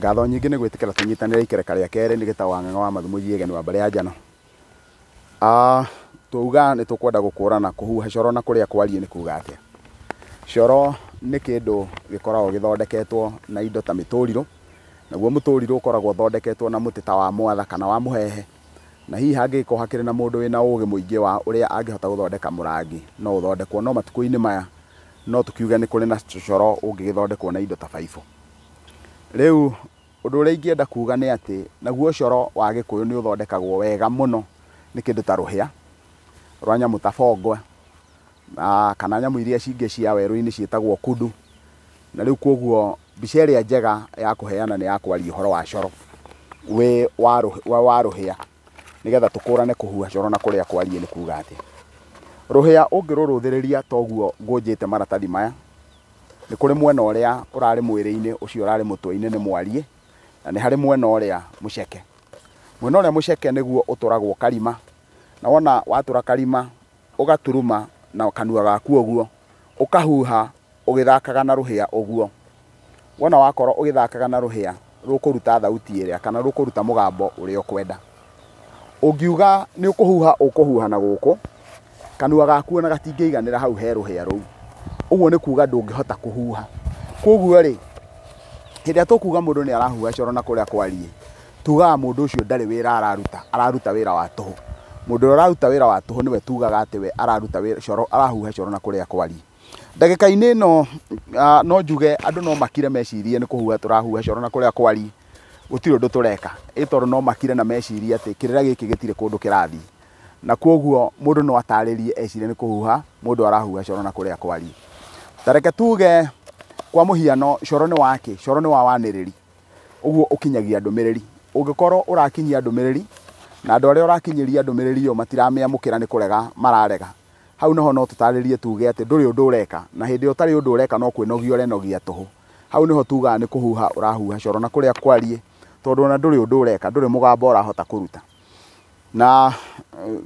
Ngatho nyingĩ nĩ gwĩtĩkĩra tũnyitanĩre ikereka rĩa kerĩ nĩ gĩtagwo Wang'ang'a wa Mathumo Jiegeni wa mbarĩ ya Njano. Twauga nĩ tũkwenda gũkũrana kũhuha coro na kũrĩa kwariĩ nĩ kuga atĩa. Coro nĩ kĩndũ gĩkoragwo gĩthondeketwo na indo ta mĩtũrirũ, naguo mũtũrirũ ũkoragwo ũthondeketwo na mũtĩ ta wa mwatha kana wa mũhehe, na hihi hangĩgĩkorwo hakĩrĩ na mũndũ wĩna ũgĩ mũingĩ wa ũrĩa angĩhota gũthondeka mũrangi no ũthondekwo, no matukũ-inĩ maya no tũkiuge nĩ kũrĩ na coro ũngĩgĩthondekwo na indo ta baibũ. Rĩu ũndũ ũrĩa ingĩenda kuga nĩ atĩ naguo coro wa Gĩkũyũ nĩ ũthondekagwo wega mũno nĩ kĩndũ ta rũhĩa rwa nyamũ ta bongwe kana nyamũ iria cingĩ cia werũ-inĩ ciĩtagwo kudu. Na rĩu koguo mbica ĩrĩa njega ya kũheana nĩ ya kwaria ũhoro wa coro wĩ wa rũhĩa nĩgetha tũkũrane kũhuha coro na kũrĩa kwariĩ nĩ kuga atĩa. Rũhĩa ũngĩrũrũthĩrĩria toguo ngũnjĩte maratathi maya, nĩ kũrĩ mwena ũrĩa ũrarĩ mwĩrĩ-inĩ ũcio ũrarĩ mũtwe-inĩ nĩ mwariĩ, na nĩ harĩ mwena ũrĩa mũceke. Mwena ũrĩa mũceke nĩguo ũtũragwo karima, na wona watũra karima ũgaturuma na kanua gaku ũguo, ũkahuha ũgĩthakaga na rũhĩa ũguo. Wona wakorwo ũgĩthakaga na rũhĩa rũkũruta thauti ĩrĩa kana rũkũruta mũgambo ũrĩa ũkwenda. Ũngiuga nĩ ũkũhuha ũkũhuha na gũkũ, kanua gaku ona gatingĩiganĩra hau he rũhĩa rũu. Ũguo nĩ kuga ndũngĩhota kũhuha. Koguo rĩ, hĩndĩ ĩrĩa tũkuga mũndũ nĩ arahuha coro na kũrĩa kwariĩ, tugaga mũndũ ũcio ndarĩ wĩra araruta, araruta wĩra wa tũhũ. Mũndũ ũrĩa ũraruta wĩra wa tũhũ nĩwe tugaga atĩ we araruta wĩra coro, arahuha coro na kũrĩa kwariĩ. Ndagĩka-inĩ ĩno no njuge andũ no makire mecirie nĩ kũhuha tũrahuha coro na kũrĩa kwariĩ, gũtirĩ ũndũ tũreka. Ĩ tondũ no makire na mecirie atĩ kĩrĩra gĩkĩ gĩtirĩ kũndũ kĩrathiĩ. Na koguo mũndũ no atarĩrie ecirie nĩ kũhuha mũndũ arahuha coro na kũrĩa kwariĩ. Ta reke tuge kwa mũhiano coro nĩ wakĩ? Coro nĩ wa wanĩrĩri. Ũguo ũkinyagia ndũmĩrĩri. Ũngĩkorwo ũrakinyia ndũmĩrĩri na andũ arĩa ũrakinyĩria ndũmĩrĩri ĩyo matiramĩamũkĩra nĩ kũrega mararega, hau naho no tũtarĩrie tuge atĩ ndũrĩ ũndũ ũreka, na hĩndĩ ĩyo ũtarĩ ũndũ ũreka no kwĩnogia ũrenogia tũhũ. Hau nĩho tugaga nĩ kũhuha ũrahuha coro na kũrĩa kwariĩ, tondũ ona ndũrĩ ũndũ ũreka, ndũrĩ mũgambo ũrahota kũruta. Na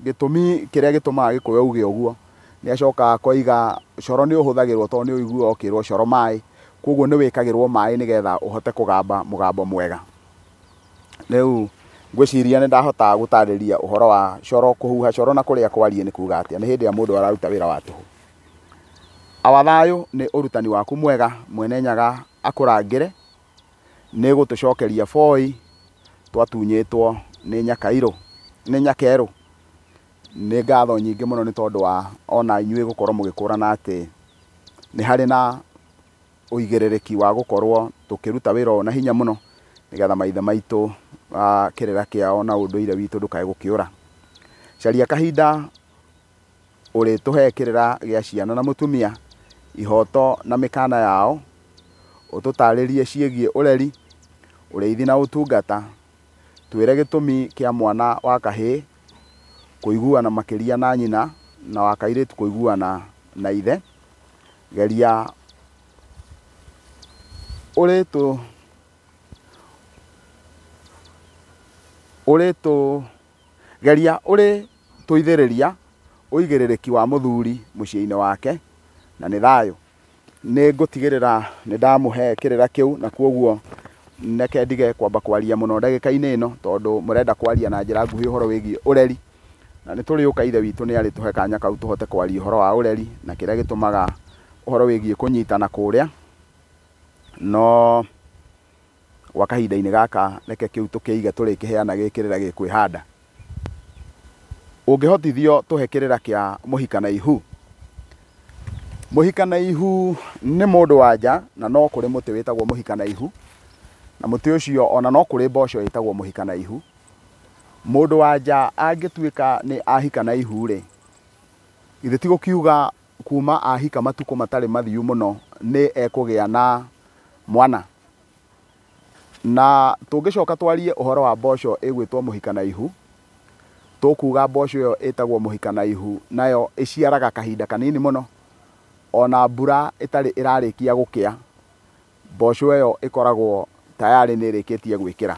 gĩtũmi kĩrĩa gĩtũmaga Gĩkũyũ auge ũguo, nĩ acokaga akoiga coro nĩ ũhũthagĩrwo tondũ nĩ ũiguaga ũkĩrwo coro maĩ, koguo nĩ wĩkagĩrwo maĩ nĩgetha ũhote kũgamba mũgambo mwega. Rĩu ngwĩciria nĩ ndahota gũtarĩria ũhoro wa coro, kũhuha coro na kũrĩa kwariĩ nĩ kuga atĩa, nĩ hĩndĩ ĩrĩa mũndũ araruta wĩra wa tũhũ. Awa thayũ nĩ ũrutani waku mwega, Mwene Nyaga akũrangĩre, nĩ gũtũcokeria boi twatunyĩtwo nĩ Nyakairũ, nĩ Nyakerũ. Nĩ ngatho nyingĩ mũno nĩ tondũ wa ona inyuĩ gũkorwo mũgĩkũrana atĩ nĩ harĩ na ũigĩrĩrĩki wa gũkorwo tũkĩruta wĩra ũyũ na hinya mũno nĩgetha maithe maitũ kĩrĩra kĩao na ũndũire witũ ndũkae gũkĩũra. Caria kahinda ũrĩtũhe kĩrĩra gĩa ciana na mũtumia, ihoto na mĩkana yao, ũtũtarĩrie ciĩgiĩ ũreri, ũrĩithi na ũtungata, twĩre gĩtũmi kĩa mwana wa kahĩĩ kũiguana makĩria na nyina na wa kairĩtu kũiguana na ithe. Geria ũrĩtũ ũrĩtũ geria ũrĩtũithĩrĩria ũigĩrĩrĩki wa mũthuri mũciĩ-inĩ wake, na nĩ thayũ. Nĩ ngũtigĩrĩra nĩ ndamũhe kĩrĩra kĩu, na koguo reke ndige kwamba kwaria mũno ndagĩka-inĩ ĩno tondũ mũrenda kwaria na njĩra nguhĩ ũhoro wĩgiĩ ũreri, na nĩ tũrĩũka ithe witũ nĩ arĩtũhe kanya kau tũhote kwaria ũhoro wa ũreri na kĩrĩa gĩtũmaga ũhoro wĩgiĩ kũnyitana kũrĩa. No gwa kahinda-inĩ gaka reke kĩu tũkĩige tũrĩkĩheana gĩ kĩrĩra gĩkwĩhanda. Ũngĩhotithio tũhe kĩrĩra kĩa mũhika na ihu. Mũhika na ihu nĩ mũndũ wa nja, na no kũrĩ mũtĩ wĩtagwo mũhika na ihu, na mũtĩ ũcio ona no kũrĩ mboco ĩtagwo mũhika na ihu. Mũndũ wa nja angĩtuĩka nĩ ahika na ihu rĩ, githĩ ti gũkiuga kuma ahika matukũ matarĩ mathiu mũno nĩ ekũgĩa na mwana. Na tũngĩcoka twarie ũhoro wa mboco ĩgwĩtwo mũhika na ihu, tũkuga mboco ĩyo ĩtagwo mũhika na ihu nayo ĩciaraga kahinda kanini mũno, ona mbura ĩtarĩ ĩrarĩkia gũkĩa, mboco ĩyo ĩkoragwo tayarĩ nĩ ĩrĩkĩtie gwĩkĩra.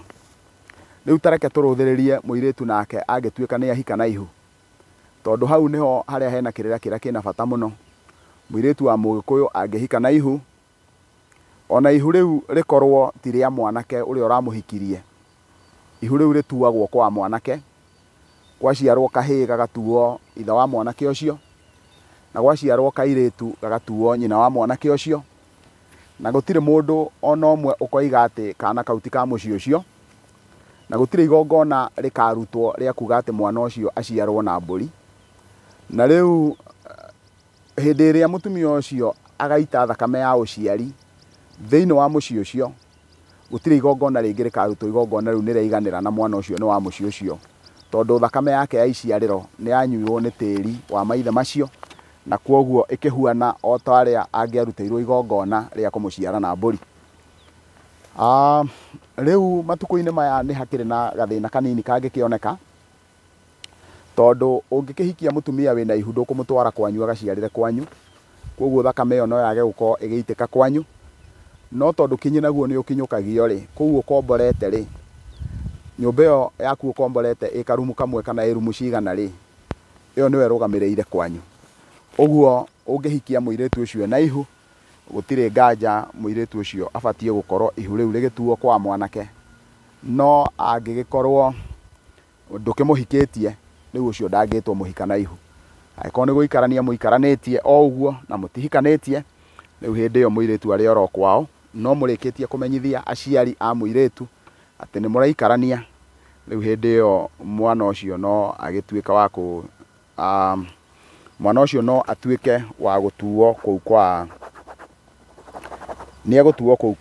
Rĩu ta reke tũrũthĩrĩrie mũirĩtu nake angĩtuĩka nĩ ahika na ihu, tondũ hau nĩho harĩa hena kĩrĩra kĩrĩa kĩna bata mũno. Mũirĩtu wa Mũgĩkũyũ angĩhika na ihu, Ona ihu rĩu rĩkorwo ti rĩa mwanake ũrĩa ũramũhikirie, ihu rĩu rĩtuagwo kwa mwanake, gwaciarwo kahĩĩ gagatuo ithe wa mwanake ũcio, na gwaciarwo kairĩtu gagatuo nyina wa mwanake ũcio, na gũtirĩ mũndũ ona ũmwe ũkoiga atĩ kana kau ti ka mũciĩ ũcio, na gũtirĩ igongona rĩkarutwo rĩa kuga atĩ mwana ũcio aciarwo na mbũri. Na rĩu hĩndĩ ĩrĩa mũtumia ũcio agaita thakame ya ũciari thĩinĩ wa mũciĩ ũcio, gũtirĩ igongona rĩngĩ rĩkarutwo, igongona rĩu nĩ rĩaiganĩra na mwana ũcio nĩ wa mũciĩ ũcio, tondũ thakame yake ya iciarĩro nĩ yanyuirwo nĩ tĩri wa maithe macio, na kwoguo ĩkĩhuana o ta arĩa angĩarutĩirwo igongona rĩa kũmũciara na mbũri. Rĩu matukũ-inĩ maya nĩ hakĩrĩ na gathĩna kanini kangĩkĩoneka, tondũ ũngĩkĩhikia mũtumia wĩna ihu ndũkũmũtwara kwanyu agaciarĩre kwanyu, kwoguo thakame ĩyo no yage gũkorwo ĩgĩitĩka kwanyu, no tondũ kinyi naguo nĩ ũkinyũkagio rĩ, kũu ũkomborete rĩ, nyũmba ĩyo yaku ũkomborete ĩ karumu kamwe kana ĩ rumu cigana rĩ, ĩyo nĩyo ĩrũgamĩrĩire kwanyu. Ũguo ũngĩhikia mũirĩtu ũcio ena ihu, gũtirĩ nganja mũirĩtu ũcio abatiĩ gũkorwo ihu rĩu rĩgĩtuo kwa mwanake, no angĩgĩkorwo ndũkĩmũhikĩtie, rĩu ũcio ndangĩtwo mũhika na ihu. Angĩkorwo nĩ gũikarania mũikaranĩtie o ũguo na mũtihikanĩtie, rĩu hĩndĩ ĩyo mũirĩtu arĩ oro kwao, no mũrĩkĩtie kũmenyithia aciari a mũirĩtu atĩ nĩ mũraikarania, rĩu hĩndĩ ĩyo mwana ũcio no agĩtuĩka wa kũ mwana ũcio no atuĩke wa gũtuo kũu kwa, nĩ egũtuo kũu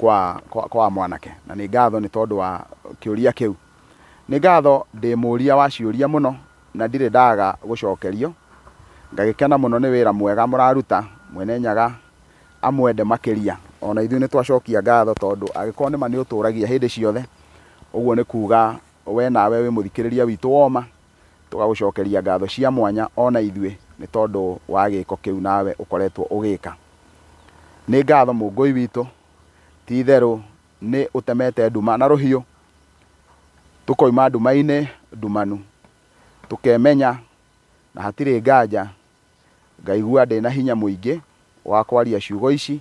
kwa mwanake. Na nĩ ngatho nĩ tondũ wa kĩũria kĩu. Nĩ ngatho ndĩ mũũria wa ciũria mũno na ndirĩ ndaga gũcokerio. Ngagĩkena mũno nĩ wĩra mwega mũraruta, Mwene Nyaga amwende makĩria. Ona ithuĩ nĩ twacokia ngatho tondũ angĩkorwo nĩma nĩ ũtũragia hĩndĩ ciothe, ũguo nĩ kuga we nawe wĩ mũthikĩrĩria witũ woma, tũgagũcokeria ngatho cia mwanya ona ithuĩ nĩ tondũ wa gĩko kĩu nawe ũkoretwo ũgĩka. Nĩ ngatho Mũngũi witũ, ti itherũ nĩ ũtemete nduma na rũhiũ, tũkoima nduma-inĩ ndumanu, tũkemenya na hatirĩ nganja, ngaigua ndĩna hinya mũingĩ wa kwaria ciugo ici,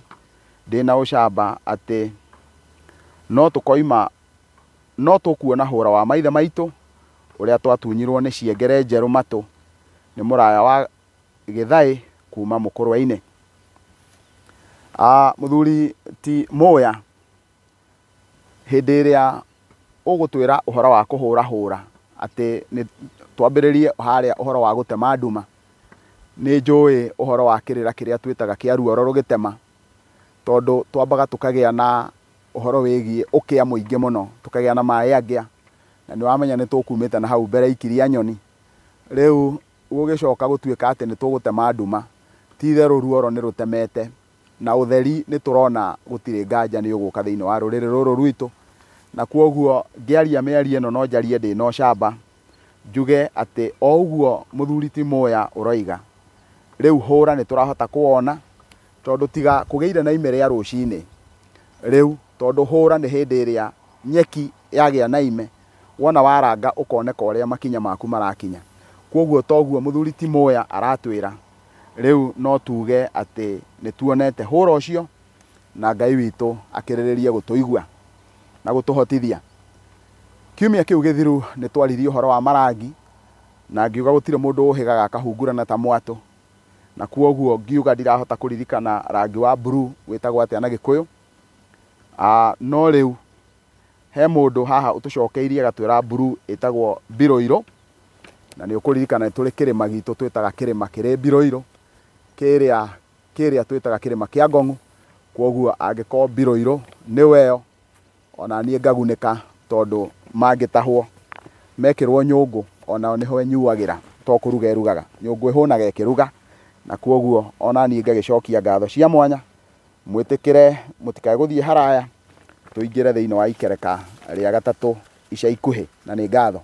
ndĩna ũcamba atĩ no tũkoima, no tũkuona hũra wa maithe maitũ ũrĩa twatunyirwo nĩ ciengere njerũ matũ nĩ mũraya wa Gĩthaĩ kuma mũkũrwe-inĩ. Mũthuri ti Mũya, hĩndĩ ĩrĩa ũgũtwĩra ũhoro wa kũhũra hũra atĩ nĩ twambĩrĩrie harĩa ũhoro wa gũtema nduma, nĩ njũĩ ũhoro wa kĩrĩra kĩrĩa twĩtaga kĩa ruoro rũgĩtema, tondũ twambaga tũkagĩa na ũhoro wĩgiĩ ũkĩa mũingĩ mũno, tũkagĩa na maĩ angĩa, na nĩ wamenya nĩ tũkumĩte na hau mbere ikiria nyoni. Rĩu gũgĩcoka gũtuĩka atĩ nĩ tũgũtema nduma, ti itherũ ruoro nĩ rũtemete, na ũtheri nĩ tũrona gũtirĩ nganja nĩ ũgũka thĩinĩ wa rũrĩrĩ rũrũ rwitũ. Na kwoguo ngĩaria mĩario ĩno no njarie ndĩna ũcamba, njuge atĩ o ũguo mũthuri ti Mũya ũroiga, rĩu hũra nĩ tũrahota kuona, tondũ tiga kũgĩire na ime rĩa rũcinĩ, rĩu tondũ hũra nĩ hĩndĩ ĩrĩa nyeki yagĩa na ime, wona waranga ũkoneka ũrĩa makinya maku marakinya. Kwoguo toguo mũthuri ti Mũya aratwĩra, rĩu no tuge atĩ nĩ tuonete hũra ũcio, na Ngai witũ akĩrĩrĩrie gũtũigua na gũtũhotithia. Kiumia kĩu gĩthiru nĩ twaririe ũhoro wa marangi, na ngiuga gũtirĩ mũndũ ũhĩgaga akahungurana ta mwatũ, na kwoguo ngiuga ndirahota kũririkana rangi wa blue wĩtagwo atĩa na Gĩkũyũ. No rĩu he mũndũ haha ũtũcokeirie agatwĩra blue ĩtagwo mbirũirũ, na nĩ ũkũririkana nĩ tũrĩ kĩrĩma gitũ twĩtaga kĩrĩma kĩrĩ mbirũirũ, kĩrĩa twĩtaga kĩrĩma kĩa Ngong'u. Kwoguo angĩkorwo mbirũirũ nĩwe ĩyo, ona niĩ ngagunĩka tondũ mangĩtahwo mekĩrwo nyũngũ onao nĩho ĩnyuagĩra, to kũruga ĩrugaga, nyũngũ ĩhũnaga ĩkĩruga. Na kwoguo ona niĩ ngagĩcokia ngatho cia mwanya, mwĩtĩkĩre mũtikae gũthiĩ haraya, tũingĩre thĩinĩ wa ikereka rĩa gatatũ ica ikuhĩ, na nĩ ngatho.